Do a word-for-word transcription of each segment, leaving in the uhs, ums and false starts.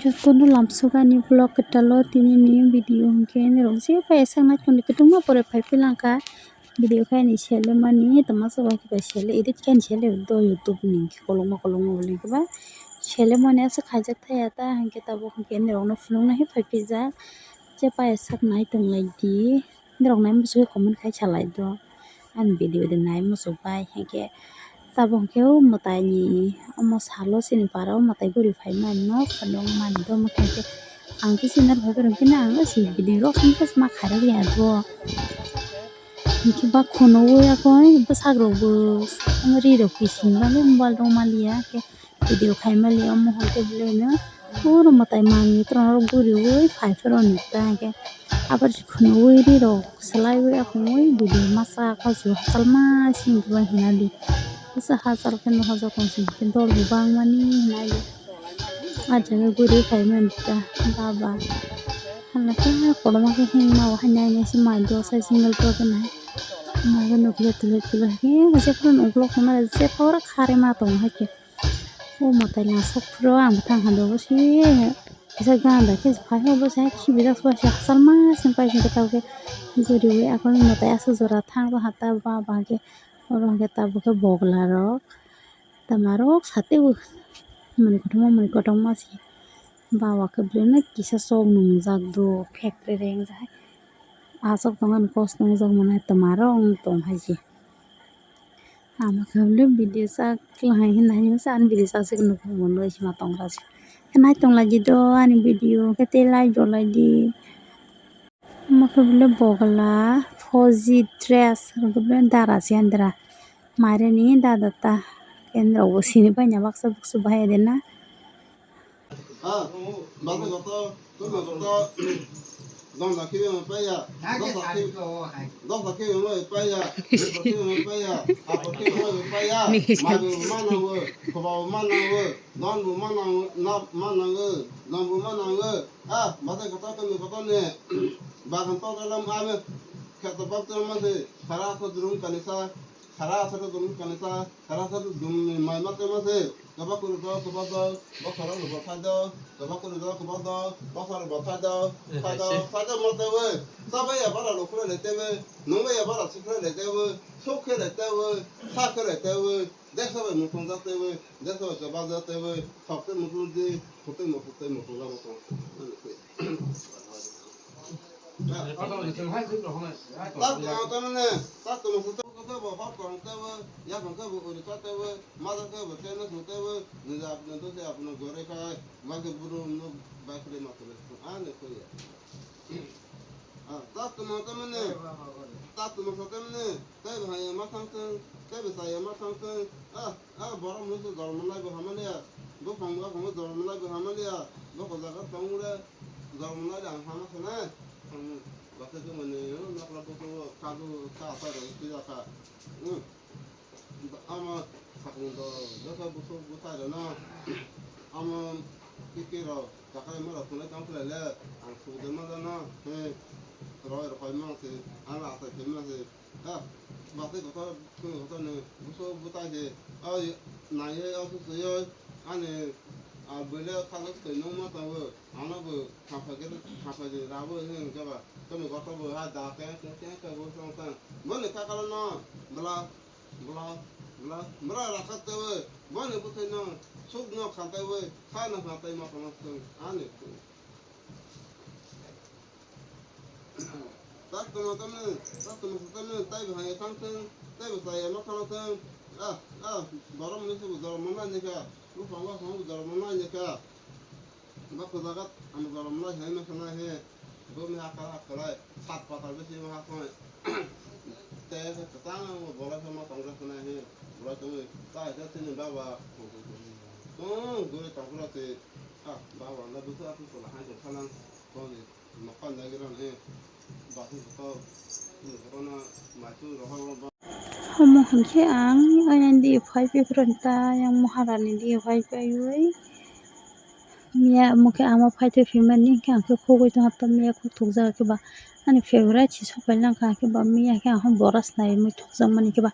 Jotono lamsok ani vlog kwtal o tini ni video hwnkhe norok je pai sak nai tongdi kwbangma pore phai phi langkha video khe ani sele mani tongma sabo khe bai sele edit khe ani sele do YouTube ni kolokma kolokma bo link ba sele mani aswk khaijak thaya ta hwnkhe tabuk hwnkhe norok no phunukna khe phai phi jak je pai sak nai tong lai di. Norok nai muchungwi comment khai salai do. Ani video de nai muchung bai, hinkhe tabuk hinkhe o mwtai ni omo salo chini para o mwtai guri phai mani no khwnwi mani do, hinkhe ang khe chini phai phai rwngkhe ang si video rok song khe ma khairok ya do. Hinkhe ba khwnwi yakho bwsak rok bo ri rok kisin bagwi mobile rok maliya khe. Video khai mali omo hwnkhe belai no puro mwtai manwi twrwng rok guriwi phai phuru ni ta hwnkhe abar se khwnwi ri rok swlaiwi aphangwi video masa kasu hachal ma simi hwnwi hwnadi. Kisa hachal khe no hojak tong simi khe dol bo bangmani hwnwi ah jaga guriwi phai mani ta baba. Hala khe kotorma khe himma o hai nai nai se mai do sai single to khe nai mai khe nukya tuli tuli khe jephuru ukulok hwnna jephuru kharima tong hai khe. O mwtai langsok phuru ang bwthang hado bo se kisa gana bai khe phai o bo se khibi jak se hachal ma sing pai sing khe tabuk khe guriwi akhorni mwtai aswk jora thang rw ha ta ba ba hwnkhe oro hwnkhe tabuk khe bogla rok tama rok satwi o mani kotorma mani kotorma se ba o khe belai no kisa chok nungjak do phek rereng jak hai aswk tong ani kos nungjak mani tama rok wng tong hai se. Ama khe bole video sak khe hai hwnna hai masa ani video sak se nukung mano sima tong ra se. Khe nai tong lai di do ani video khe tei like rw lai di. Ama khe bole bogla fauji dress rw khe bole dara se andra. Mairani dada ta khe norok bo sini pai na baksa buksu bahai de na. Ah, bata koto, tuma koto, dongda kiri mo paya, dosa kiri, dosa kiri mo paya, dosa kiri mo paya, apa kiri mo paya, mabu mana wo, koba mana wo, don bu mana wo, na mana wo, don bu mana wo. Ah, bata koto, tuma koto ne, bagan to dalam ame, kata bab to mase, khara ko durum kanisa, khara sa to durum kanisa, khara sa to dum mai mate mase. Kebak kuru do, kebak do, bokhorok ni bothai do, kebak kuru do, kebak do, bokhorok bothai do, thai do, thai do mo tewe. Chabai ya bara lo khulai le tewe, nungbai ya bara sikhulai le tewe, sok khe le tewe, sa khe le tewe, desa bai mutung ja tewe, desa bai kebak ja tewe, thok te mutung di, thok te mutung te mutung ja mutung. Tak tuma tamne, tak tuma sa tak kata bo hor kong tewe, ya kong ke bo uri sa tewe, ma tak ke bo tene su tewe, ni ja apne to se apne gore khai, ma ke buru no bai khle ma khle, a ne ko ya. Ah, tak tuma tamne, tak tuma sa tamne, tai bhai ma thang thang, tai bhai ma thang thang, ah, ah, borom no se dol manai bo hamaliya, bo phang bo phang dol manai bo hamaliya, bo ko jaga tong le, Jor mwnai da ang hama sanai. Ang basa khe mani nokla buku kagu sa sa rok twi rokha. Hmm. Ama sakni do joto buku butai rok no. Ama kiki rok takai ma rok thunai tong khlai le. Ang suk de ma jano. He. Roi rok koi ma se. Ang la sa khe ma se. Ha, bwsai kotor, chwng kotor ni buso bwtai se, o naiwi o swsaiwi ani, ah, bwle khajak twi nungma tongo, ano bo khaphagwi, khaphagwi rabo hwnwi hwnkhe ba, chwng kotor bo ha da khe, khe, khe, khe bo song tang. Boni kakalo no bwla, bwla, bwla, bwla rakha twi, boni bwthai no suk no khantai wi, kha no khantai ma tongma chwng ani. Tak tongma tamni, tak tongma sa tamni, tai bo hai thang thang, tai bo chaya ma thang thang. Ah, ah, borom ni se bo jorom manai ni kha, buphango thang bo jorom manai ni kha. Ba ko jagat ang jorom manai hai ma sanai he. Bo mi hakha hakha lai, sat patal bisi ma hakha. Te se tang bo bolai ma tong ra sanai he. Bolai tong ta he tini baba. Tong guri tong ra te. Ah, baba na bu sa tu la hai ko phalang. Tong ni. Omo hwnkhe ang ayang di phai phai phuru ta yang Maharani di phai phaiwi miya omo khe ama phai thai phimani hwnkhe ang khe khugwi tongkha miya khuk thukjak khe ba ani favorite se sok pai langkha khe ba miya khe ang boras naiwi thukjakmani khe ba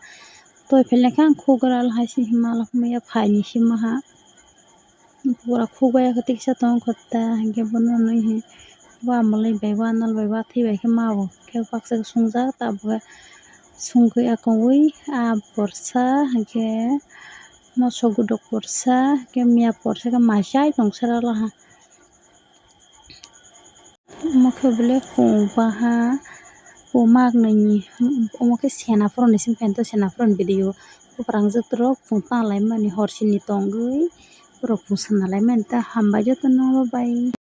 toi phai langkha ang khugra hai se hima miya phaini sima ha. Pura khukbai khe tiksa tong kho ta, hwnkhe bono nui hi bo amoloi bai, bo anal bai, bo athwi bai khe mao khe baksa khe sungjak, tabuk khe sungkhe akongwi a porsa, hwnkhe moso gudok porsa, hwnkhe miya porsa khe mai chai tong sara laha. Omo khe bele kung baha, kung mak nini, omo khe sena phuru ni simi khe to sena phuru ni video. Buphang jwk rok kung ta lai mani hor sini tongwi, borok kung sana lai mani ta hambai joto no bye.